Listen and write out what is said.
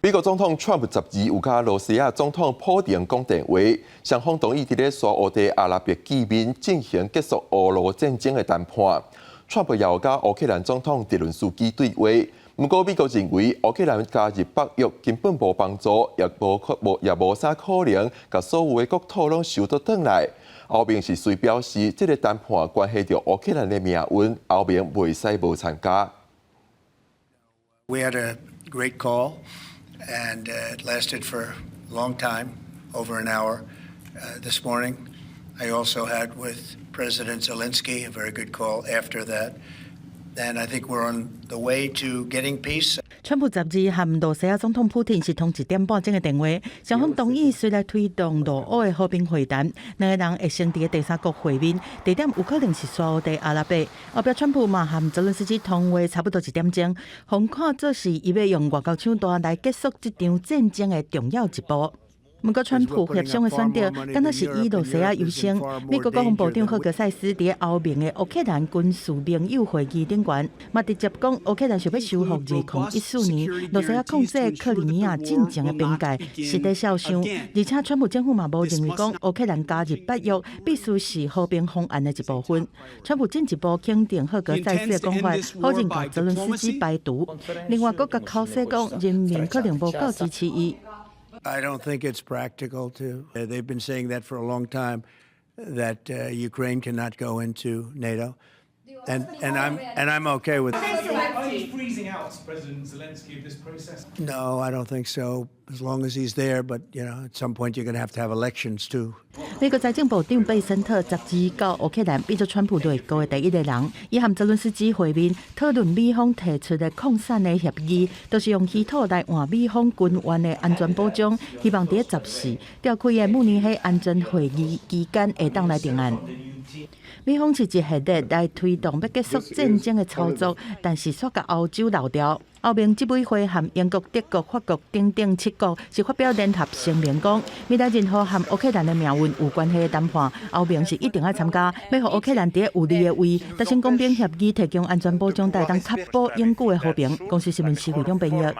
美國總統川普十二有佮羅西亞總統普丁講電話，雙方同意佇咧沙烏地阿拉伯見面進行結束俄羅戰爭的談判。川普也有佮烏克蘭總統澤倫斯基對話，毋過美國認為烏克蘭加入北約根本無幫助，也無可無也無啥可能共所有的國土攏收倒轉來。歐盟是雖表示，這个談判關係著烏克蘭的命運，歐盟袂使無參加。 We had a great call, and it lasted for a long time, over an hour. This morning, I also had with President Zelensky a very good call after that. And I think we're on the way to getting peace. 川普十二和羅西亞總統普丁是通一點半鐘的電話，雙方同意隨來推動羅烏的和平會談，兩個人會先佇第三國會面，地點有可能是沙烏地阿拉伯。後壁川普嘛和澤倫斯基通話差不多一點鐘，予看做是伊欲用外交手段來結束這場戰爭的重要一步。毋過，川普協商的選擇，敢若是以羅西亞優先。美國國防部長赫格塞斯佇歐盟的烏克蘭軍事盟友會議頂懸，嘛直接講烏克蘭想欲收復2014年羅西亞控制克里米亞進前的邊界，是咧痟想。而且，川普政府嘛無認為講烏克蘭加入北約必須是和平方案的一部分。川普進一步肯定赫格塞斯的講法，否認共澤倫斯基排除。另外，閣共口說講人民可能無夠支持伊。 I don't think it's practical to. They've been saying that for a long time, that Ukraine cannot go into NATO, and I'm okay with. Are you freezing out President Zelensky of this process? No, I don't think so. As long as he's there, but at some point you're going to have to have elections too. 美國財政部長貝森特十二到烏克蘭，變做川普內閣的第一个人。伊和澤倫斯基會面，討論美方提出的擴散的協議，都是用稀土來換美方軍援的安全保障，希望佇14召開的慕尼黑安全會議期間會當來定案。美方是一系列來推動欲結束戰爭的操作，但是煞共歐洲漏掉。歐盟執委會和英國、德國、法國等等七國是發表聯合聲明，講未來任何和烏克蘭的命運有關係的談判，歐盟是一定愛參加，欲予烏克蘭佇有利的位達成公平協議，提供安全保障，才會當確保永久的和平。公視新聞施會長編譯。